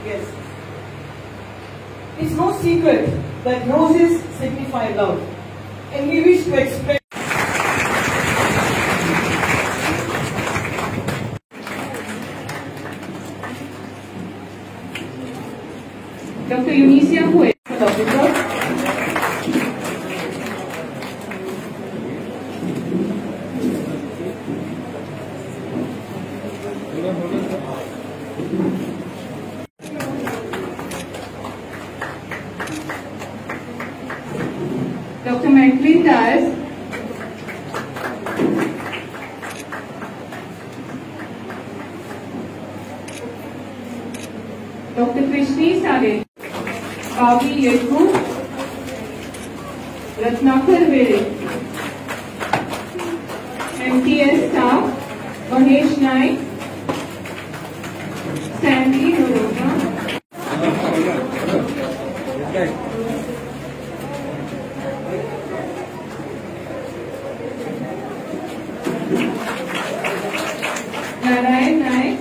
guests. It's no secret that roses signify love, and we wish to express Dr. Eunicia Huet, Officer. Dr. Macklin Das, Dr. Krishni Sare, Babi Yedhu, Ratnakar Vere, MTS staff, Mahesh Naik, Stanley Noronha. Narayan Naik,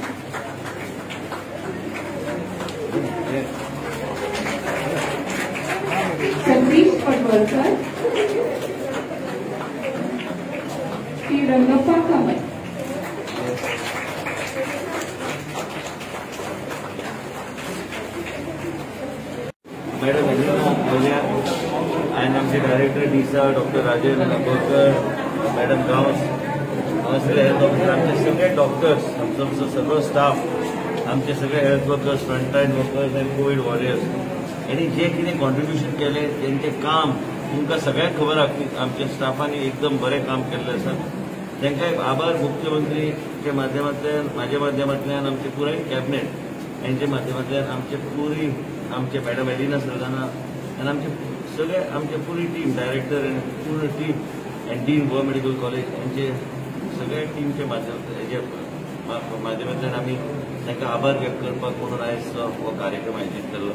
Satish Padwalkar, Shri Rangappa Kamat. Madam Elina Mallya and आमचे director D'Sa, doctor Rajen Borkar, madam Gawas, हांगा health officer, आमचे सगळे doctors, आमचो सगळो staff, आमचे सगळे health workers, frontline workers आनी Covid warriors यांनी जे कितें कॉन्ट्रिब्युशन केलें तेंचें काम तुमकां सगळ्यांक खबर आसा की आमच्या स्टाफांनी एकदम बरें काम केल्लें आसा. तांकां एक आभार मुख्यमंत्रीच्या माध्यमांतल्यान, म्हाज्या माध्यमांतल्यान, आमचे पुराय कॅबिनेट यांच्या माध्यमांतल्यान, आमचे पुरी आमचे मॅडम एलिना सल्दाना आनी आमचे सगळे आमचे पुरी टीम, डायरेक्टर आनी पूर्ण टीम आनी डीन गोवा मेडिकल कॉलेज यांचे सगळ्या टीमच्या माध्यमांतल्यान आमी तांकां आभार व्यक्त करपाक म्हणून आयज हो कार्यक्रम आयोजीत केल्लो.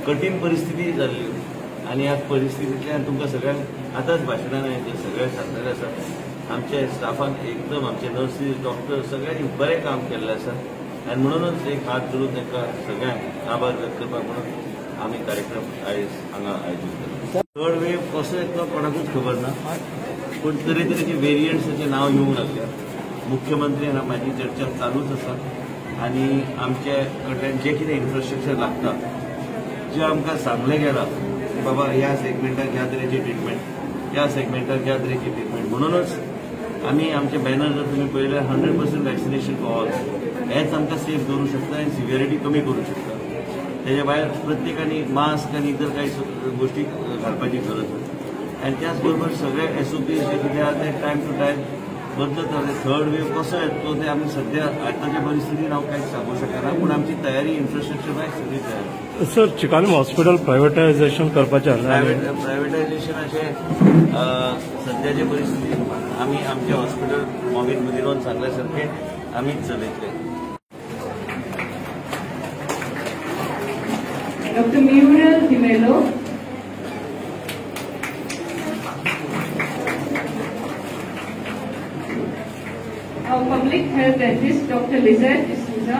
कठीण परिस्थिती जाल्ली आनी ह्या परिस्थितींतल्यान तुमकां सगळ्यांक आतांच भाशणान हांवें सगळें सांगलेलें आसा. आमच्या स्टाफान एकदम, आमचे नर्सीस, डॉक्टर सगळ्यांनी बरें काम केल्लें आसा आनी म्हणूनच एक हात धरून तांकां सगळ्यांक आभार व्यक्त करपाक म्हणून आमी कार्यक्रम आयज हांगा आयोजीत केलो. थर्ड वेव कसो येतलो कोणाकूच खबर ना, पूण तरेतरेचे वेरियंट्साचें नांव येवंक लागल्या. मुख्यमंत्री हांगा म्हाजी चर्चा चालूच आसा आनी आमचे कडल्यान जें कितें इन्फ्रास्ट्रक्चर लागता, जें आमकां सांगलें गेलां की बाबा ह्या सेगमेंटाक ह्या तरेची ट्रिटमेंट, ह्या सेगमेंटाक ह्या तरेची ट्रिटमेंट, म्हणूनच आमी आमचे बॅनर जर तुमी पळयल्यार 100% वॅक्सिनेशन फॉर ऑल हेच आमकां सेफ दवरूं शकता आनी सिवियरिटी कमी करूं शकता. तेच्या भायर प्रत्येकानी मास्क आनी इतर कांय गोश्टी घालपाची गरज ना. आनी त्याच बरोबर सगळे एसओपी जे कितें आहा ते टायम टू टायम बदलत रावले. थर्ड वेव कसो येतलो ते आमी सद्या आतांच्या परिस्थितीन हांव कांयच सांगूंक शकना, पूण आमची तयारी इन्फ्रास्ट्रक्चर वायज सगळी तयारी. सर, चिकालीम हॉस्पिटल प्रायव्हेटायझेशन करपाचें आसा. प्रायव्हेटायझेशनाचें सद्याचे परिस्थितीन आमी आमचें हॉस्पिटल मॉविन मुदिनोन सांगल्या सारकें आमीच चलयतले. Dr. Muriel D'Mello, our public health dentist, Dr. Lizette D'Souza,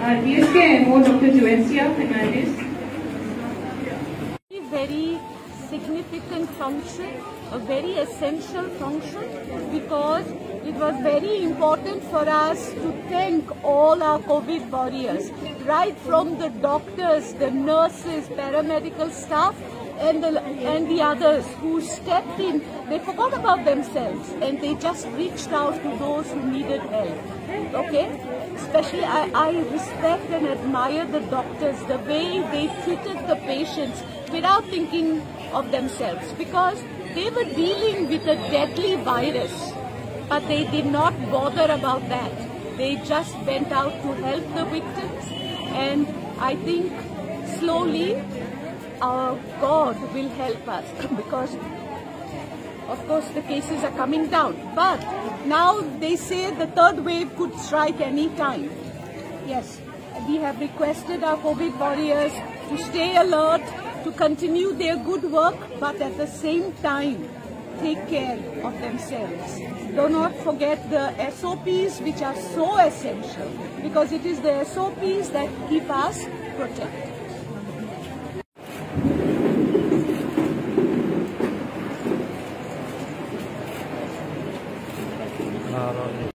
our DSK-MO, Dr. Jovencia Fernandez. Very significant function, a very essential function, because it was very important for us to thank all our COVID warriors, right from the doctors, the nurses, paramedical staff, and the others who stepped in. They forgot about themselves and they just reached out to those who needed help. Okay? Especially I respect and admire the doctors, the way they treated the patients without thinking of themselves, because they were dealing with a deadly virus, but they did not bother about that. They just went out to help the victims, and I think slowly our God will help us, because of course the cases are coming down. But now they say the third wave could strike any time. Yes, we have requested our COVID warriors to stay alert, to continue their good work, but at the same time take care of themselves. Do not forget the SOPs, which are so essential, because it is the SOPs that keep us protected.